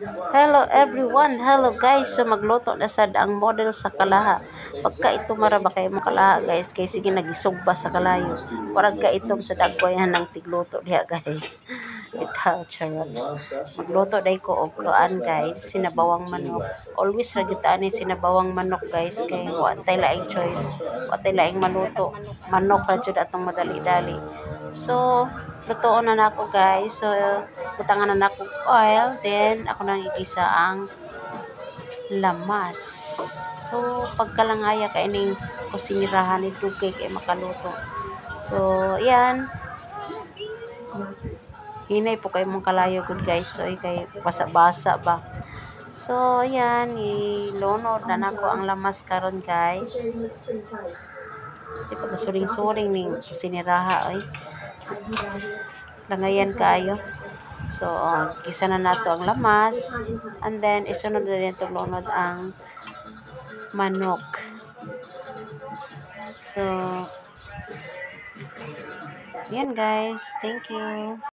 Hello everyone! Hello guys! So magluto na sad ang model sa kalaha. Pagka ito mara ba kay mong kalaha, guys, kay sige nagisugba sa kalayo. Warag ka itom sa dagwayan ng tigluto diha, guys. Itaw, charot. Magluto day ko og kuan, guys, sinabawang manok. Always ra gyud ani sinabawang manok, guys, kay wa tay laing choice. Wa tay laing maluto. Manok ra jud atong madali-dali. So, lutoon na nako, guys. So, butangan na nako oil, then ako nang igisa ang lamas. So, pagkalangaya kay ning kusinirahan ni dugay kay makaluto. So, yan. Hinay po kay mong kalayo gud, guys. So, kay basa-basa ba. So, yan, ilunod na nako ang lamas karon, guys. Kasi pagkasuring-suring ning kusiniraha ay langayan kaayo. So, oh, gisa na nato ang lamas and then isunod na din lunod ang manok. So, yan guys. Thank you.